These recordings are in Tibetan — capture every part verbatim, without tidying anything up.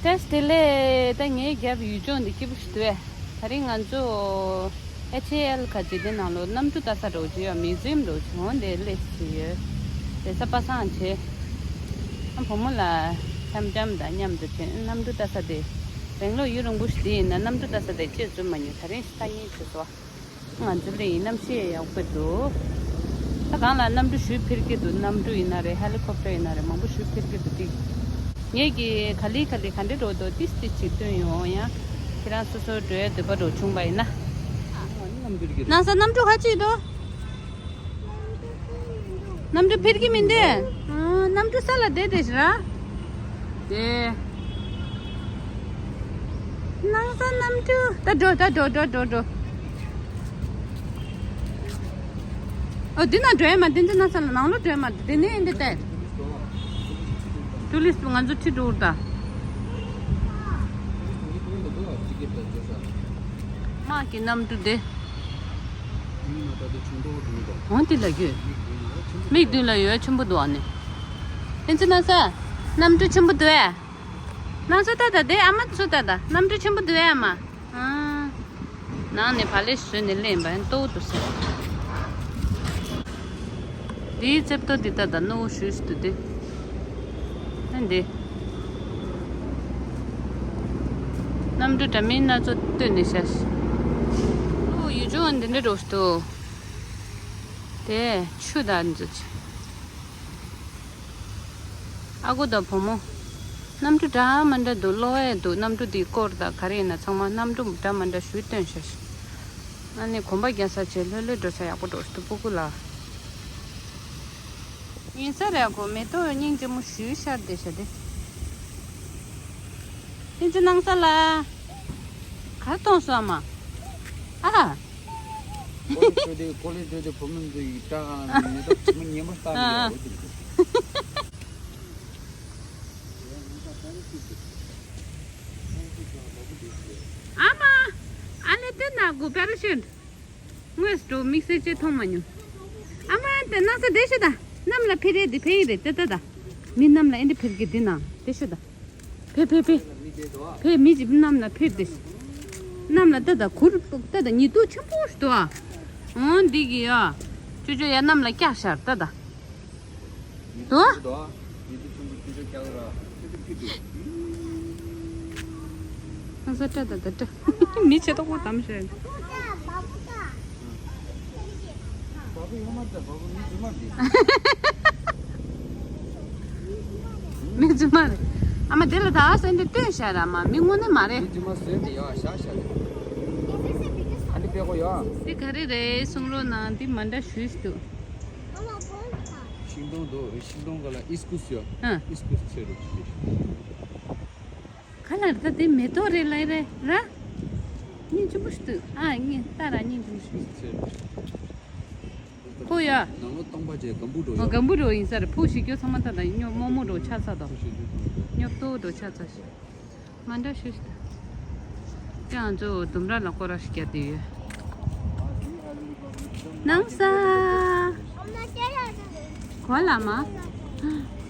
ཏེས་དེ་ལས་ད་ངའི་རྒྱབ་ཡུལ་ལྗོངས་འདི་སྐྱིད་པོ་ཞིག་འདུག་ཨེ། ད་རིང་ང་ཚོ་ཨེཆ་ཨེ་ཨེལ་ག་ཅིག་དེ་ནང་ལོ་གནམ་གྲུ་ལྟ་ས་འགྲོ་གི་ཡོད། མིའུ་ཛི་ཡམ་འགྲོ་གི་འོང་དེ་སླེབས་ཀྱི་ཡོད། དེ་ས་པ་སངས་བྱས། ཨ་བུ་མོ་ལ་འཆམ་འཆམ་དང་མཉམ་དུ་བྱས་གནམ་གྲུ་ལྟ་ས་དེ། བེང་ལོར་ཡུལ་རིང་པོ་ཞིག་དེ་ཡིན་ན་གནམ་གྲུ་ལྟ་ས་དེ་ཅིག་འཛུལ་མ་མྱོང་། ད་རིང་ཞིག་ལྟ་སྙིང་བྲོ་སོང་། ང་ཚོ་ལ་ཡིན་གནམ་གཤིས་ཡག་པོ་འདུག་ད་གང་ལ་གནམ་གྲུ་ཞུ་འཕུར་གྱི་འདུག་གནམ་གྲུ་ཡིན་ན་རེད། ཧེ་ལི་ཀོབ་ཊར་ཡིན་ན་རེད། མང་པོ་ཞུ་འཕུར་གྱི་འདུག་ཏིག་ངེད་ཀྱིས་ག་ལེ་ག་ལེ་ག་འདྲ་འགྲོ་འདུག་ཏིས་ཏིས་ཅིག་སྟོན་ཡོང་ཡང་། ཁྱེད་རང་སོ་སོ་འགྲོ་ཡ་འདོད་པ་འདྲ་བྱུང་བ་ཡིན་ན། ནང་ས་གནམ་གྲུ་ཁ་ཅིག་འདུག་གནམ་གྲུ་འཕུར་གྱི་མི་འདུག་ཨ། གནམ་གྲུ་ས་ལ་བསྡད་བསྡད་ཤག་ར། དེ། ནང་ས་གནམ་གྲུ། ད་འགྲོ་ད་འགྲོ་འགྲོ་འགྲོ་འགྲོ། ཨོ་འདི་ནང་འགྲོ་ཡ་མ། འདི་འདི་ནང་ས་ལ་ནང་ལོགས་འགྲོ་ཡ་མ། འདི་ནས་འདི་ལྟ། ཊུ་རི་སི་ཊི་ང་ཚོ་ཁྲིད་འགྲོ་ད། དམག་གི་གནམ་གྲུ་དེ། འོང་དེ་ལ་ཡོད། མིག་མདུན་ལ་ཡོད། ཆེན་པོ་འདུག་ཨ་ནི། ཨེ་ཙི་ན་ས། གནམ་གྲུ་ཆེན་པོ་འདུག་ཨེ། ན་ས་ད་ད་དེ་ཨ་མ་ཚུ་ད་ད་གནམ་གྲུ་ཆེན་པོ་འདུག་ཨེ་ཨ་མ། ཨ། ནང་ནས་བག་ལེབ་བཟོས་ནས་སླེབས་པ་ཡིན། ལྟོ་འདུག་ཟེར། དེའི་རྩེབ་ཏོ་འདི་ལྟ་ད་རྣོ་བོ་ཞུས་སུ་འདུག་སྟེ། ཨ་འདི། གནམ་གྲུ་འདྲ་མིན་སྣ་ཚོགས་བཏོན་ནས་བཞག་ཨོ་ཡུལ་ལྗོངས་འདི་འདྲ་འགྲོ་སྟོ། དེ་ཆུ་དང་འཛུལ་ཆུ། ཨ་ཁུ་དང་བུ་མོ། གནམ་གྲུ་འདྲ་མི་འདྲ་འདུག་གློག་ཡས་འདུག་གནམ་གྲུ་འདི་སྐོར་དང་ག་རེ་ཡིན་ན་ཚང་མ་གནམ་གྲུ་འདྲ་མི་འདྲ་ཞུས་བཏོན་བཞག་ཨ་ནི་གོམ་པ་རྒྱག་ས་བྱས་ལྷོད་ལྷོད་འགྲོ་ས་ཡག་པོ་འགྲོ་སྟོ་སྤུ་གུ་ལ། ཡིན་ས་རེད། ཨ་ཁུ་མེ་ཏོག་སྙིང་རྗེ་མོ་ཞུས་ཤར་བསྡད་ཤག་དེ། ཨེ་ཙི་ནང་ས་ལ། གར་གཏོང་སོང་ཨ་མ། ཨ། ཀོ་ལེ་ཇི་འགྲོ་དུས་ཀོ་ལེ་ཇི་འགྲོ་དུས་བུ་མོ་ཚོ་ཡི་སྐྲ་མེ་ཏོག་དྲི་མ་ངན་པ་བཏང་ཡོད་འོ་དེ་རེད། ཨ་མ། ཨ་ལེ་དེ་ན་གུ་པེ་ར་ཤུཊ། དངོས་སུ་དམིགས་བསལ་ཅིག་མཐོང་མ་མྱོང་། ཨ་མ་དེ་ན་ས་དེ་ཤི་ད། གནམ་ལ་འཕུར་རེད་དེ་འཕུར་ཡི་རེད་དེ་ད་ད། མི་གནམ་ལ་ཨེ་འདི་འཕུར་གི་འདི་ན་དེ་ཤི་ད། ཕེ་ཕེ་ཕེ། ཕེ་མི་ཅིག་གནམ་ལ་ཕེབས་ཏེ། གནམ་ལ་ལྟ་ད་གུར་ལྟ་ད་ཉི་གདུགས་ཆེན་པོ་ཞིག་འདུག་ཨ། འོང་འདི་གི་ཡ། ཅོ་ཅོ་ཡ་གནམ་ལ་བཀྱག་ཤར་ལྟ་ད། འདུག་ཨ། ཁང་ས་ལྟ་ད་ད་ལྟ། མི་ཆེ་ཏོག་པོ་དམ་ཤར། མི་རྫུན་མ་རེད། ཨ་མ་དེ་ལ་ད་སེ་འདི་སྟོན་ཤར་ར་མ་མི་དངོས་གནས་མ་རེད། མི་རྫུན་མ་བཟོས་ཏེ་ཡོད་ཤག་ཤག་རེད། ཨ་འདི་པད་ཀོ་ཡོད། འདི་ག་རེ་རེད་གསུང་རོགས་གནང་། འདི་མ་འདྲ་ཞུས་འདུག་ཤིང་སྡོང་འདུག་ཤིང་སྡོང་ག་ལ་ཨིས་ཀུ་སི་ཡོད། ཨ། ཨིས་ཀུ་སི་ཚོད་རུ་ཅིག་ག་ལ་ད་དེ་མེ་ཏོག་རེད་ལ་རེད་ར། སྙིང་རྗེ་པོ་ཞིག་འདུག་ཨ་སྙིང་ལྟ་ར་སྙིང་རྗེ་པོ་ཞིག་ཕུ་ཡ། ནང་ལོ་སྟོང་པ་བྱས་སྒམ་བུ་འགྲོ་ཡ། སྒམ་བུ་འགྲོ་ཡིན་ས་རེད། ཕུ་ཞིག་སྐྱོ་ཚང་མ་ད་ད་སྨྱོ་རྨོ་མོ་འགྲོ་ཆགས་ས་དང་། སྨྱོ་ཏོ་འགྲོ་ཆགས་ས་ཞིག་མ་འདྲ་ཞིག་ད། དེ་ང་ཚོ་ལྡུམ་ར་ལ་སྐོར་ར་ཞིག་བརྒྱབ་བསྡད་ཡོད། ནང་ས། གོ་ལ་མ།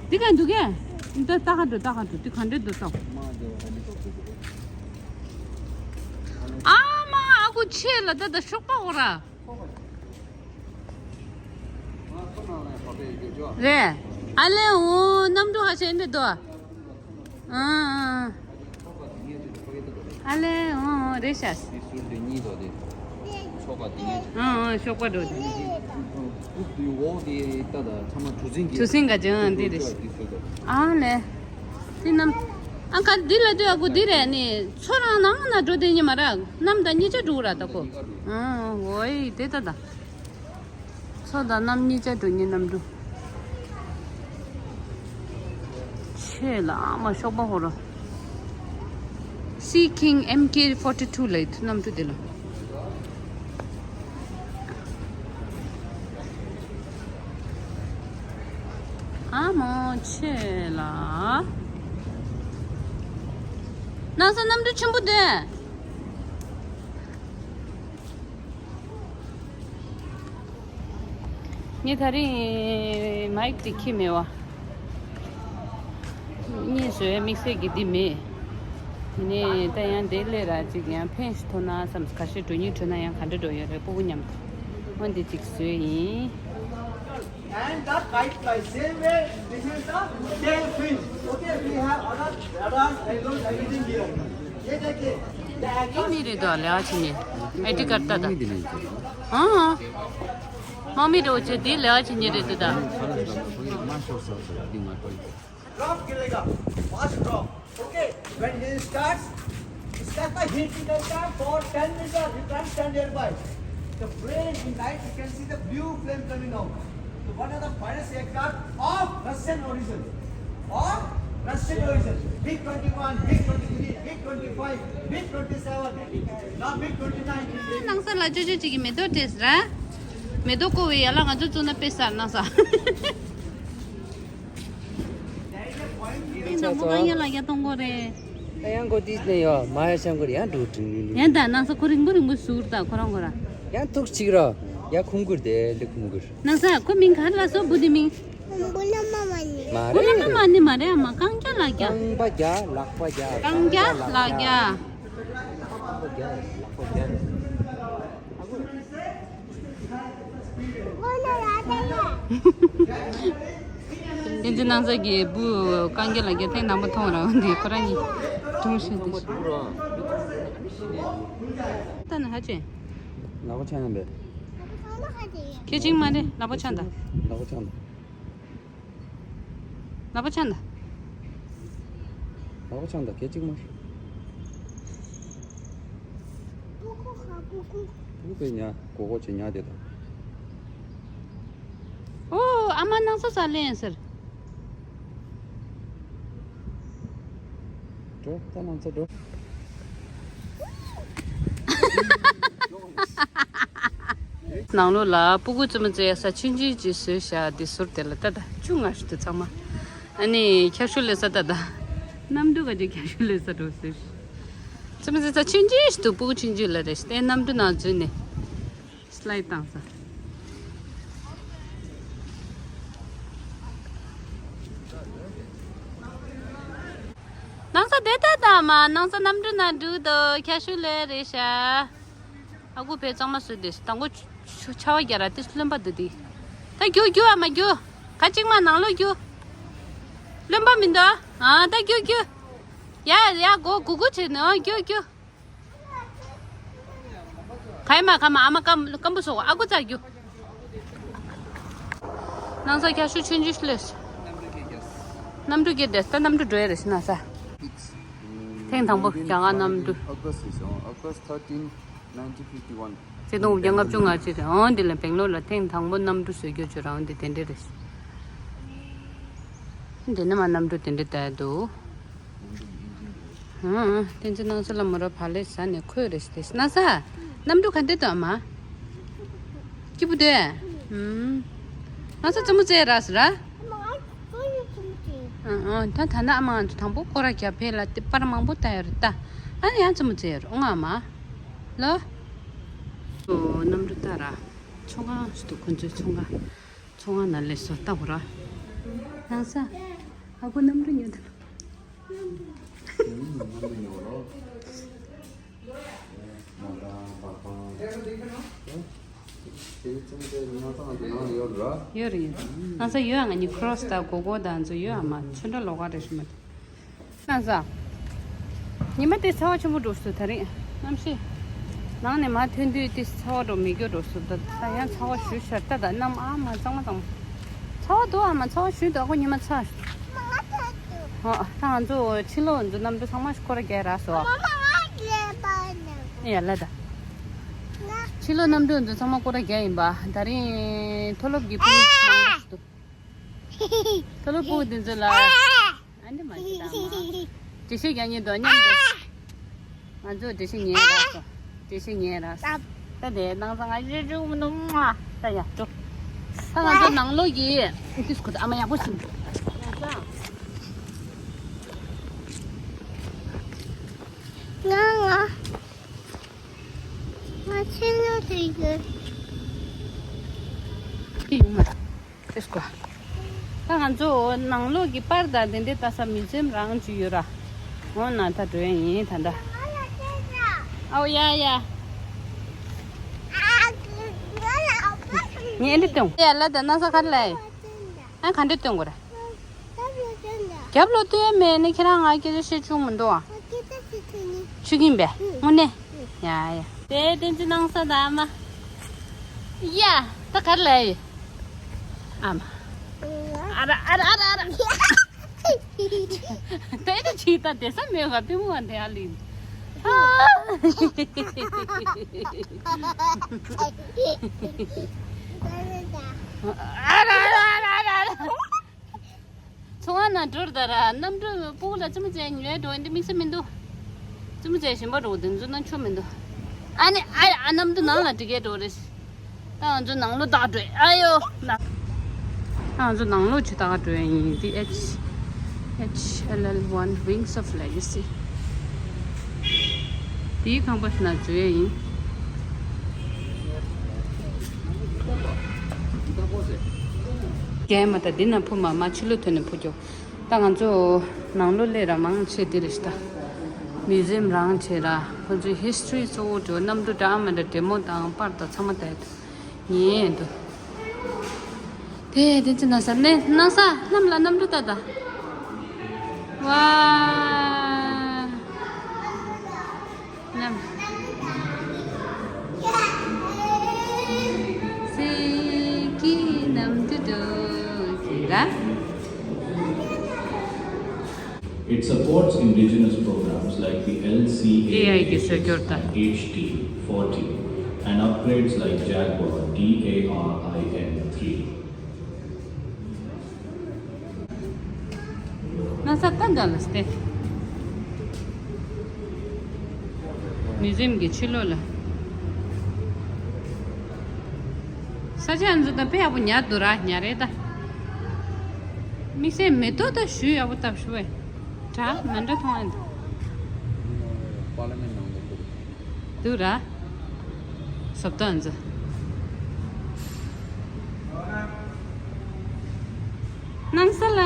འདི་ག་འདུག་གས། འདི་ལྟ་ག་འགྲོ་ལྟ་ག་འགྲོ་འདི་ག་འདྲ་འདུག་ལྟ། ཨ་མ་ཨ་ཁུ་ཆེ་ལ་ད་ད་ཤོག་པ་འོ་ར། རེད། ཨ་ལེ་འོ་གནམ་གྲུ་ཧ་ཤེས་འདི་འདུག་ཨ་ཨ། ཨ་ལེ་འོ་འོ་རེད་ཤག་ཨ་ཨ་ཤོག་པ་འགྲོ་དེ། གྲུ་གཟིངས་ག་ཅང་འདི་རེད། ཨ་ལེ། འདི་གནམ། ཨ་ཁ་འདི་ལ་དུས་ཨ་ཁུ་འདི་རེད་ནི་ཚོ་རང་ནང་ན་འགྲོ་དེ་ཉི་མ་ར་གནམ་དང་གཉིས་ཆ་འགྲོ་ར་ད་ཁོ། ཨ་འོ་ཡི་དེ་ད་ད། མཚོ་དང་གནམ་གཉིས་ཆ་འགྲོ་ཉེ་གནམ་གྲུ། ཆེ་ལ་ཨ་མ་ཤོག་པ་ཧོ་ར། Sea King M K forty two ལ་ཡི་གནམ་གྲུ་དེ་ལ། ཨ་མ་ཆེ་ལ། ན་ས་གནམ་གྲུ་ཆེན་པོ་དེ། ངས་ད་རིང་མའིག་དེ་ཁྱེར་མེད་བ། གཉིས་བཟོས་དམིགས་བསལ་གྱི་འདི་མེད། དེ་ནས་ད་ཡང་དེ་ལས་ར་ཅིག་ཡང་ཕན་ཞིག་ཐོན་ན་བསམ། ཁ་ཤས་འགྲོ་སྙིང་བྲོ་ན་ཡང་ག་འདྲ་འགྲོ་ཡོད་རེད། སྤུ་གུ་མཉམ་དུ་འོ་འདི་ཅིག་བཟོས་ཡིན། And that kite fly same way, this is the tail fin. Okay, we have other radars, payloads, everything here. ये देखिए, the aircraft- ཨི་མི་རེད་དོ། ལེ་ཨ་ཆི་ནི་ཨེ་ཏི་ཀར་ཏ་ད། ཨ་ཨ། མ་མི་རེད་འོ་ཆེ་འདི་ལེ་ཨ་ཆི་ནི་རེད་དོ་ད། Drop गिरेगा, fast drop. Okay, when he starts, इसका heat निकलता है for ten meters, you can't stand nearby. The flame in night, you can see the blue flame coming out. So what are the finest aircraft of Russian origin? Of Russian origin. MiG twenty-one, MiG twenty-three, MiG twenty-five, MiG twenty-seven, now MiG twenty-nine. ནང་ས་ལ་ཅོ་ཅོ་ཅིག་གི་མེ་ཏོག་སྤྲད་ཟེར། མེ་ཏོག་བཀོ་བའི་ཡ་ལ་ང་ཚོ་བཙུགས་ན་དཔེ་ཟེར་ནང་ས། ཨེ་ནང་མོ་གང་ཡ་ལ་ཡ་གཏོང་གོ་རེད། ད་ཡང་གོ་དེ་ནས་ཡོ་མ་ཡ་ཤང་གོ་ཡང་འགྲོ་དྲིན་རིང་རིང་། ཡང་ད་ནང་ས་ཁོ་རིང་པོ་རིང་པོ་ཟུར་ད་ཁོ་རང་ཁོ་ར། ཡང་ཐུག་ཅིག་ར། ཡ་ཁུང་གུར་དེ་འདི་ཁུང་གུར། ནང་ས་ཁོ་མིང་ག་རེ་ལ་སོ་བུ་དེ་མིང་། བུ་ལ་མ་མ་ནི། མ་བུ་ལ་རེད། མ་མ་ནི་མ་རེད་ཨ་མ། རྐང་རྒྱ་ལག་རྒྱ། རྐང་པ་རྒྱ་ལག་པ་རྒྱ། རྐང་རྒྱ་ལག་རྒྱ། རྐང་པ་རྒྱ་ལག་པ་རྒྱ། བསྟན་འཛིན་སྣང་ཚ་གི་བུ་རྐང་རྒྱ་ལག་རྒྱ་ཐེངས་དང་པོ་མཐོང་ར། འོན་ཏེ་ཁོ་རང་གཉིས་དུང་ཤེས་ཏེ། ད་ནི་ཧ་ཅེ། ལག་པ་འཆང་ཡང་པས། ཁྱེད་ཅིང་མ་རེད། ལག་པ་འཆང་ད། ལག་པ་འཆང་ད། ལག་པ་འཆང་ད། ལག་པ་འཆང་ད་སྐད་ཅིག་མ། ཀུ་ཀུ་ཧ་ཀུ་ཀུ། ཀུ་ཀུ་ཉ་གོ་གོ་ཆེ་ཉ་དེ་དང་། ཨོ་ཨ་མ་ནང་ས་ས་ལེན་ཟེར། འགྲོ་ད་ནང་ས་འགྲོ། ནང་ལོགས་ལ་སྤུ་གུ་བཙུན་མོ་བཙལ་ས་ཆུང་ཆུང་ཅིག་བཟོས་བཞག་འདི་ཟུར་དེ་ལ་ལྟ་ད་ཆུང་ང་ཞིག་ཏུ་ཚང་མ། ཨ་ནི་ཁྱ་ཤུ་ལས་ས་ལྟ་ད། གནམ་གྲུ་ག་ཅིག་ཁྱ་ཤུ་ལས་ས་འགྲོ་ཟེར། བཙུན་མོ་བཙལ་ས་ཆུང་ཆུང་ཞིག་ཏུ་སྤུ་གུ་ཆུང་ཆུང་ལ་རེ་ཞིག་དེ་གནམ་གྲུ་ནང་འཛུལ་ནས་སི་ལའི་ཌི་བཏང་ས། ནང་ས་དེ་ལྟ་ད་མ་ནང་ས་གནམ་གྲུ་ནང་འགྲོ་དོ་ཁྱ་ཤུ་ལས་རེ་ཤ། ཨ་ཁུ་ཕའི་གཙང་མ་བཟོས་ཏེ་དང་པོ་ཆུ་ཆར་པ་རྒྱག་ར་ཏི་རློན་པ་འདུག་དེ། ད་རྒྱུག་རྒྱུག་ཨ་མ་རྒྱུག་ག་ཅིག་མ་ནང་ལོགས་རྒྱུག་རློན་པ་མི་འདུག་ཨ་ད་རྒྱུག་རྒྱུག་ཡ་ཡ་མགོ་གུག་གུག་བྱས་ནས་ཨ་རྒྱུག་རྒྱུག་ག་ཡི་མ་ག་མ་ཨ་མ་སྐམ་སྐམ་པོ་བཟོ་ཨ་ཁུ་ཙག་རྒྱུག་ནང་ས་ཁྱ་ཤུ་ཆུང་ཆུང་ལས། གནམ་གྲུ་སྐྱེལ་དེ་ད་གནམ་གྲུ་འགྲོ་ཡ་རེད་ཤི་ན་ས། ཐེངས་དང་པོ་རྒྱ་གར་གནམ་གྲུ། August is on, August thirteen, nineteen fifty-one. ཚེས་སྟོང་དགུ་བརྒྱ་ལྔ་བཅུ་ང་གཅིག་རེད། འོང་འདི་ལ་སྦེང་ལོར་ལ་ཐེངས་དང་པོ་གནམ་གྲུ་བཟོས་རྒྱུ་བྱོས་རང་འདི་དེ་འདྲས་རེད། འདི་ནི་མ་གནམ་གྲུ་དེ་འདྲས་བསྡད་འདུག་ཨང་། བསྟན་འཛིན་སྣང་ཚ་ལ་མོ་ར་བ་ལེ་ཟ་ནས་ཁོས་རེ་ཞིག་དེ་ན་ས། གནམ་གྲུ་ག་འདྲས་འདུག་ཨ་མ། སྐྱིད་པོ་འདུག་ཨང་། ང་ཚོ་རྩེད་མོ་རྩེ་ར་ཟེར་ར། ཨང་ཨང་། ད་ད་ནི་ཨ་མ་ང་ཚོ་དང་པོ་སྐོར་ར་རྒྱབ་ཕེབས་ལ་དེ་པར་མང་པོ་ལྟ་ཡོད་རེད་ད། ཨ་ནི་ཡང་རྩེད་མོ་རྩེ་ཡོད་རེད་ཨོང་ཨ་མ། ལོ། ཨོ་གནམ་གྲུ་ལྟ་ར། ཚོང་ཁང་ཞིག་འདུག་ཁོ་ཚོའི་ཚོང་ཁང་། ཚོང་ཁང་ནང་སླེབས་སོང་ལྟ་གོ་ར། ནང་ས། ཨ་ཁུ་གནམ་གྲུ་ཉོ་དང་། ཡོད་རེད་ཡོད། ནང་ས་ཡོད་ཨ། ང་གཉིས་ཁྲོ་སི་དང་གོ་གོ་དང་ཚོ་ཡོད་ཨ་མ། ཚོན་ཁྲ་ལོགས་ཀ་རེད་ཤི་མ། ནང་ས། ཉི་མ་དེ་ཚ་བ་ཆེན་པོ་འགྲོ་སོང་ད་རིང་། གནམ་གཤིས། ནང་ནས་མར་ཐོན་དུས་དེ་ཚ་བ་འགྲོ་མི་སྐྱོ་འགྲོ་སོང་ད། ད་ཡང་ཚ་བ་ཞུ་ཤར་ལྟ་ད་གནམ་ཨ་མ་གཙང་མ་གཙང་མ། ཚ་བ་འདུག་ཨ་མ། ཚ་བ་ཞུ་འདུག་ཨ་ཁུ་ཉི་མ་ཚ། ཧོ། ད་ང་ཚོ་ཕྱི་ལོགས་ཚོ་གནམ་གྲུ་ཚང་མ་སྐོར་རྒྱག་རག་སོང་། ཡ་ལ་ད། ཕྱི་ལོགས་གནམ་གྲུ་ཚོ་ཚང་མ་སྐོར་རྒྱག་ཡིན་པ། ད་རིང་མཐོ་སློབ་ཀྱི་ཕྲུ་གུ་མང་པོ་ཞིག་འདུག་མཐོ་སློབ་ཕྲུ་གུ་འདི་ཚོ་ལ། ཨ་འདི་མ་ཞིག་དང་མ། འགྲེལ་བཤད་རྒྱག་ཉེན་འདུག་སྙམ་འདུག་ང་ཚོས་འགྲེལ་བཤད་ཉན་རག་སོང་། འགྲེལ་བཤད་ཉན་རག་སོང་། ད་དེ་ནང་ཚང་ང་ཞེ་ཅུང་མི་འདུག་མ། ད་ཡ་འགྲོ། ད་ང་ཚོ་ནང་ལོགས་ཀྱི་ཏིས་ཁུ་ད་ཨ་མ་ཡག་པོ་ཞིག་ང་ང་ང་ཕྱི་ལོགས་དུ་ཡོད། ཡོང་མ་རེད། ཨེས་ཀོ། ད་ང་ཚོ་ནང་ལོགས་ཀྱི་པར་དང་དེ་འདྲའི་ལྟ་ས་མིའུ་ཛི་ཡམ་རང་ཅིག་ཡོད་ར། འོ་ན་ད་འགྲོ་ཡ་ཡིན་ད་ད། ཨའོ་ཡ་ཡ། ངས་འདི་བཏང་། ཡ་ལ་ད་ན་ས་ག་ལ་ཡ། ཨ་ག་འདྲ་བཏང་དགོས་ར། རྒྱབ་ལོ་བཏང་ཡ་མེད་ནི་ཁྱེད་རང་ང་སྐད་ཆ་བཤད་ཆོག་མི་འདུག་ཨ། ཆུ་ཁྱིམ་པས་དངོས་གནས། ཡ་ཡ། དེ་བསྟན་འཛིན་སྣང་ས་དང་ཨ་མ། ཡ། ད་ག་ལ་ཡ། ཨ་མ། ཨ་ར་ཨ་ར་ཨ་ར་ཨ་ར། དེ་ནི་ཅི་ད་དེ་ས་མེད་བ་པི་མོ་བ་དེ་ཨ་ལི། ཨ་ར་ཨ་ར་ཨ་ར་ཨ་ར། ཚོང་ཁང་ནང་འགྲོ་ར་ད་ར་གནམ་གྲུ་སྤུ་གུ་ལ་ཙི་མོ་ཅན་ཉོས་འགྲོ་འདི་དམིགས་བསལ་མི་འདུག་ཙི་མོ་ཅན་གཞན་པ་འགྲོ་འདི་ཚོ་ན་ཆོ་མི་འདུག་ཨ་ནི་ཨ་ཨ་གནམ་གྲུ་ནང་ལ་འགྲིག་གས་འགྲོ་རེད། ད་ང་ཚོ་ནང་ལོགས་ལྟ་འགྲོ་ཨ་ཡོ་ན། ད་ང་ཚོ་ནང་ལོགས་ཆུ་ལྟ་འགྲོ་ཡ་ཡིན། འདི་H H L L one Wings of Legacy། དེའི་ཁང་པ་ན་འཛུལ་ཡ་ཡིན། རྒན་མ་ད་འདི་ན་འཕུར་མ་མ་ཕྱི་ལོགས་ཐོན་ནས་འཕུར་རྒྱུ། ད་ང་ཚོ་ནང་ལོགས་སླེབས་ར་མང་ཆེ་འདི་རེད་ཤག་ད་མིའུ་ཛི་ཡམ་རང་བྱས་ར་ཁོ་ཚོའི་ཧིས་ཊོ་རི་གཙོ་བོ་འགྲོ་གནམ་གྲུ་འདྲ་མི་འདྲ་བདེ་མོ་དང་པར་དང་ཚང་མ་བལྟས་འདུག་ཉན་འདུག་དེ་དེ་ཚོ་ན་ས་ནས་ན་ས་གནམ་ལ་གནམ་གྲུ་ལྟ་ད། ཝ། གནམ། སེ་ཀི་གནམ་གྲུ་འགྲོ་གི་ར། It supports indigenous programs like the A I གི་བཟོ་སྐྱོར་དང་། L C A H T forty and upgrades like Jaguar D A R I N three. ན་ས་ད་འདྲ་ལ་སྟེ། མིའུ་ཛི་ཡམ་གྱི་ཕྱི་ལོགས་ལ། ས་ཆ་འཛུལ་ད་དཔེ་ཡག་པོ་ཉར་འདུག་ར་ཉར་རེད་ད། དམིགས་བསལ་མེ་ཏོག་ད་ཞུ་ཡག་པོ་བཏབ་ཞུ་བས། དྲ་མ་འདྲ་མཐོང་ཨེ་འདུག་པར་ལི་མེན་ནང་ལ་འདུག་འདུག་ར། བཟོ་ལྟ་འཛི། སྣང་ས་ལ།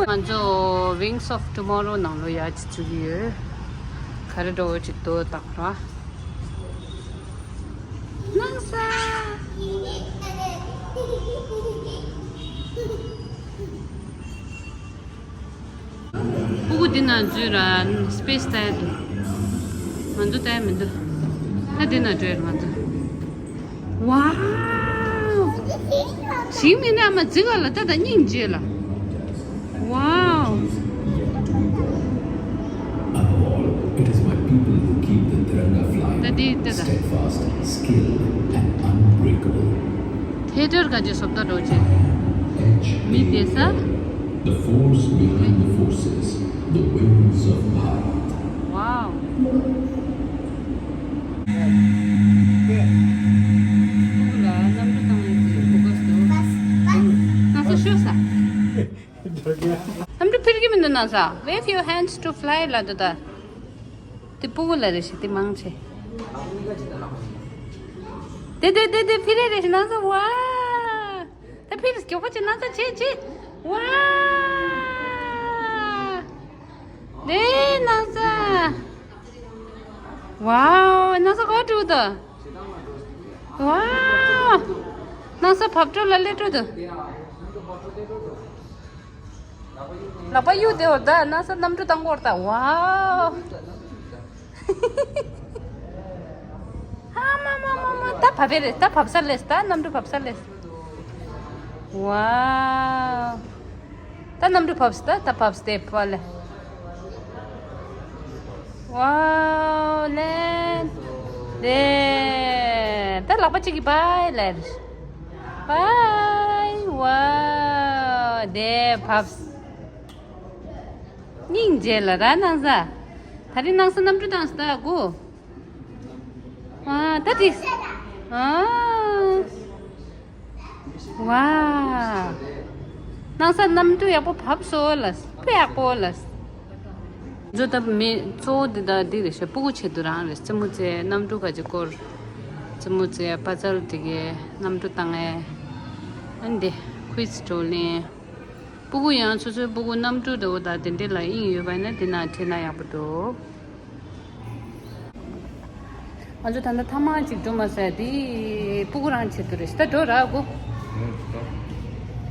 ང་ཚོ་Wings of Tomorrow ནང་ལོགས་ཡར་ཅིག་འཛུལ་གྱི་ཡོད། ག་རེ་འགྲོ་འོ་ཅིག་ལྟོས་དང་ར། སྣང་ས། སྤུ་གུ་འདི་ན་འཛུལ་ར་སི་པེ་སི་ལྟ་ཡ་འདུག་ང་ཚོ་ལྟ་ཡ་མི་འདུག་ད་འདི་ན་འགྲོ་ཡ་ང་ཚོ། ཝའོ། ཞིང་མི་ན་མ་འཛི་ག་ལ་ད་ད་སྙིང་རྗེ་ལ། Wow. Above all, it is my people who keep the Tiranga flying, steadfast, skilled, and unbreakable. ཐེ་ཊར་ག་ཅེ་སོབ་ད་རོ་ཅེ། མི་དེ་ས། The force behind the forces, the wings of Bharat. Wow. གནམ་གྲུ་ཕེབས་ཀྱི་མི་འདུག་ན་ས། Wave your hands to fly ལ་འདུག་ད། དེ་སྤུ་གུ་ལ་རེ་ཞིག་དེ་མང་ཆེ། དེ་དེ་དེ་དེ་ཕི་རེ་རེ་ཞིག་ན་ས་ཝ། ད་ཕི་རེ་མགྱོགས་པོ་ཅིག་ན་ས་ཆེ་ཆེ། ཝ། དེ་ན་ས། ཝའོ། ན་ས་ག་འགྲོ་ད། ཝའོ། ན་ས་བབས་འགྲོ་ལ་སླེབས་འགྲོ་ད། ལག་པ་གཡུག་བསྡད་འོ་ད་ན་ས་གནམ་གྲུ་བཏང་གོ་ད། ཝའོ། ཨ་མ་མ་མ་མ། ད་བབས་པས་རེད། ད་བབས་ས་ལས། ད་གནམ་གྲུ་བབས་ས་ལས། ཝའོ། ད་གནམ་གྲུ་བབས་ད། ད་བབས་ཏེ་ཕ་ལེ། ཝའོ་ལེན། དེ། ད་ལག་པ་གཅིག་གིས་བའི་ལེན། བའི། ཝའོ། དེ་བབས། སྙིང་རྗེ་ལ་ར་སྣང་ས། ད་རིང་སྣང་ས་གནམ་གྲུ་བཏང་ས་ད་གོ། ཨ། ད་དེ། ཨ། ཝའོ། སྣང་ས་གནམ་གྲུ་ཡག་པོ་བབས་སོང་ལ། དཔེ་ཡག་པོ་ལ། ཛོ་ད་མི་གཙོ་བོ་འདི་ད་འདི་རེད་ཤག་སྤུ་གུ་ཆེད་དུ་རང་རེད། རྩེད་མོ་རྩེ། གནམ་གྲུ་ག་ཅིག་སྐོར། རྩེད་མོ་རྩེ་ཡ་པ་ཙལ་དེ་གའི་གནམ་གྲུ་བཏང་ཡ། ཨ་ནི་དེ་ཁུའི་ཙི་བགྲོ་གླེང་། སྤུ་གུ་ཡང་སོ་སོའི་སྤུ་གུ་གནམ་གྲུ་འདྲ་བོ་དང་དེ་འདྲས་ལ་དབྱིངས་ཡོད་པ་ཡིན་ན་དེ་ནང་ཁྲིད་ན་ཡག་པོ་འདུག་ང་ཚོ་ད་ལྟ་ཐ་མག་ཅིག་འགྲོ་མ་ཟེར་དེ་སྤུ་གུ་རང་ཆེད་དུ་རེད། ད་འགྲོ་ར་གོ།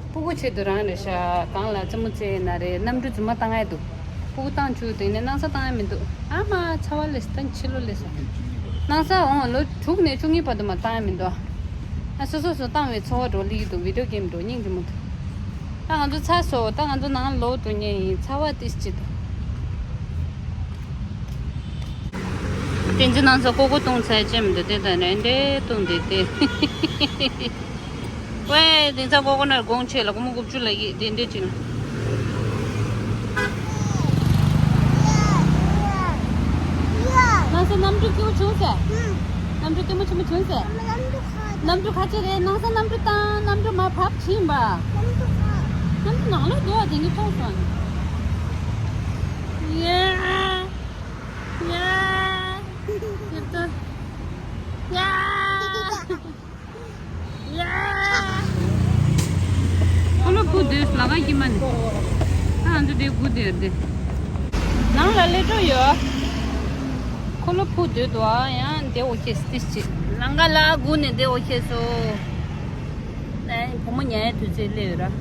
སྤུ་གུ་ཆེད་དུ་རང་རེད་ཤག་གང་ལ་རྩེད་མོ་རྩེ་ཡིན་ན་རེད། གནམ་གྲུ་རྫུན་མ་བཏང་ཡ་འདུག་སྤུ་གུ་བཏང་བཅུག་དེ་ནས་སྣང་ས་བཏང་ཡ་མི་འདུག་ཨ་མ་ཚ་བ་ལས་ད་ཕྱི་ལོ་ལས་སོང་། སྣང་ས་འོང་ལོ་དྲུག་ནས་བཅུ་གཉིས་བར་དུ་མ་བཏང་ཡ་མི་འདུག་ཨ་སོ་སོ་སོ་བཏང་བའི་ཚོར་བ་འགྲོ་ལི་འདུག་བི་ཌིའོ་གེམ་འགྲོ་སྙིང་རྗེ་མོ་འདུག་ད་ང་ཚོ་ཚ་སོ་ད་ང་ཚོ་ནང་ལོག་འགྲོ་ཉེ་ཡིན། ཚ་བ་ཏིས་ཅི་འདུག་བསྟན་འཛིན་ནང་ཚ་ཀོ་ཀོ་བཏུང་ཚར་ཅེས་མི་འདུག་དེ་ད་ནས་འདྲེ་བཏུང་དེ་དེ། ཝེ། དེང་སང་ཀོ་ཀོ་ནར་དགོང་ཆེ་ལ་སྒོར་མོ་དགུ་བཅུ་ལ་ཡིད་དེ་འདྲེ་ཅིག་ལ། ནང་སེ་གནམ་གྲུ་སྐྱིད་པོ་བྱུང་ཟེར། གནམ་གྲུ་སྐྱིད་མོ་ཆེན་མོ་བྱུང་ཟེར། གནམ་གྲུ་ཁ་ཆེ་རེད། ནང་སེ་གནམ་གྲུ་བཏང་། གནམ་གྲུ་མ་བབས་ཕྱིན་པ། གནམ་གྲུ་ནང་ལོགས་འདུག་བ་དེང་གི་མཐོང་སོང་། ཡ། ཡ། ཡ། ཡ། ཁོ་ལོ་ཕུ་དུས་ལ་ཁ་ཀྱི་མ་ནི། ཨ་འདི་དེ་དགུ་དེ་དེ། ནང་ལ་ལས་འགྲོ་ཡོད། ཁོ་ལོ་ཕུ་དུས་དུ་ཨ་ཡང་དེ་འོ་ཁེ་སི་ཏིས་ཅི། ལང་ཀ་ལ་དགུ་ནས་དེ་འོ་ཁེ་སོ། ཨེ་བུ་མོ་ཉལ་དུས་ཚོད་སླེབས་ཡོད་ར།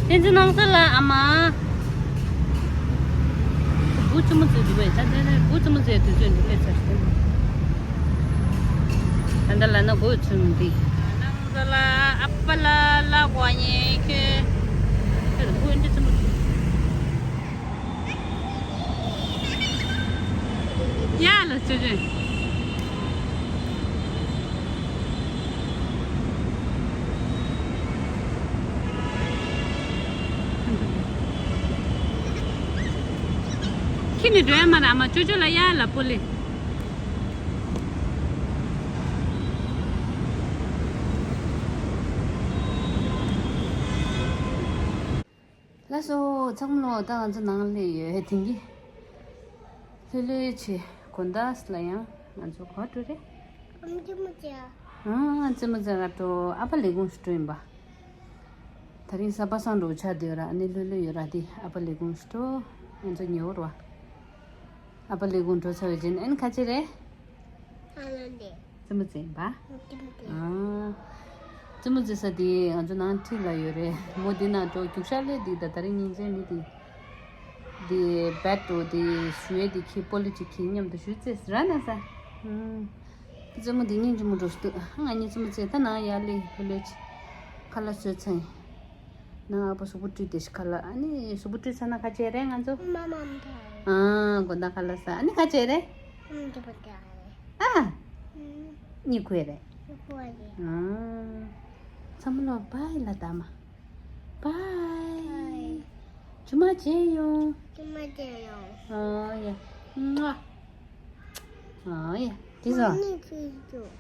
བསྟན་འཛིན་ནང་ས་ལ་ཨ་མ། བུ་ཆུང་མོ་ཚོས་འདི་བས་ད་ད་ད་བུ་ཆུང་མོ་ཚོས་དུས་ཚོད་འདི་སླེབས་ཚར་ཞིག་ད་ལྟ་ལ་ན་དགོས་ཚུལ་མི་འདི། ནང་ས་ལ་ཨ་ཕ་ལ་ལ་གོ་ཉེ་ཁྱོད། ཁྱོད་ལ་ཁོས་འདི་ཆུང་མོ་ཚོས། ཡ་ལ་ཅོ་ཅོ། ཁྱི་ནི་འགྲོ་ཡ་མ་ར་མ་ཅོ་ཅོ་ལ་ཡ་ལ་པོ་ལེ། ལགས་སོ། ཚང་མ་ལོ་ད་ང་ཚོ་ནང་སླེབས་ཡོད་དེང་གི། ལྷོད་ལྷོད་བྱེད་དགོང་དག་ལ་ཡང་ང་ཚོ་ག་པར་འགྲོ་རེད། ཨམ་ཅི་མོ་ཅི། ཨ་ཅི་མོ་ཅི་ག་འགྲོ། ཨ་ཕ་ལས་ཁུངས་སུ་འགྲོ་ཡིན་པ། ད་རིང་གཟའ་པ་སངས་འགྲོ་ཆགས་སྡོད་ར་ཨ་ནི་ལྷོད་ལྷོད་ཡོད་ར་དེ་ཨ་ཕ་ལས་ཁུངས་སུ་འགྲོ། ང་ཚོ་ཉེ་བོ་ར། ཨ་ཕ་ལས་ཁུངས་འགྲོ་ཚར་བའི་རྗེས་ཨ་ནི་ཁ་ཆེ་རེད། ཨ་ལ་འདི། རྩེད་མོ་རྩེ་ཡིན་པ། རྩེད་མོ་རྩེ། ཨ། རྩེད་མོ་རྩེ་ས་དེ་ང་ཚོ་ནང་འཁྲིས་ལ་ཡོད་རེད། མོ་དེ་ན་འགྲོ་རྒྱུག་ཤར་ལས་དེ་ད་ད་རིང་ཉིན་མཚན་མི་དེ། དེ་བེད་འགྲོ་དེ་ཞུ་ཡས་དེ་ཁྱི་པོ་ལི་ཅིག་ཁྱི་མཉམ་དུ་ཞུ་རྩེས་ར་ན་ས། ཨུམ། རྩེད་མོ་དེ་སྙིང་རྗེ་མོ་འགྲོ་སྟོད་ང་གཉིས་རྩེད་མོ་རྩེ་ད་ནང་ཡར་ལས་ཕུ་ལོས་ཅི། ཁ་ལག་བཟོས་ཚར་ཡིན། ནང་ཨ་ཕ་གཟུགས་པོ་བཀྲུས་ཏེ་ཤི་ཁ་ལག་ཨ་ནི་གཟུགས་པོ་བཀྲུས་ཚར་ན་ཁ་ཆེ་རེད་ང་ཚོ། མ་མ་མཐའ། ཨ་དགོང་དག་ཁ་ལག་ཟ་ཨ་ནི་ཁ་ཆེ་རེད། ཨ་འདི་པོ་ཏ་རེད། ཨ། ཨུམ། གཉིད་ཁུག་རེད། གཉིད་ཁུག་རེད། ཨ། ཚང་མ་ལོ་བཱའི་ལ་ད་མ། བཱའི། བཱའི། ཇུ་མ་མཇལ་ཡོང་། ཇུ་མ་མཇལ་ཡོང་། ཨ་ཡ། ཨ་ཡ། དེ་ཚོ། ནི་ཚུལ་ཚུལ།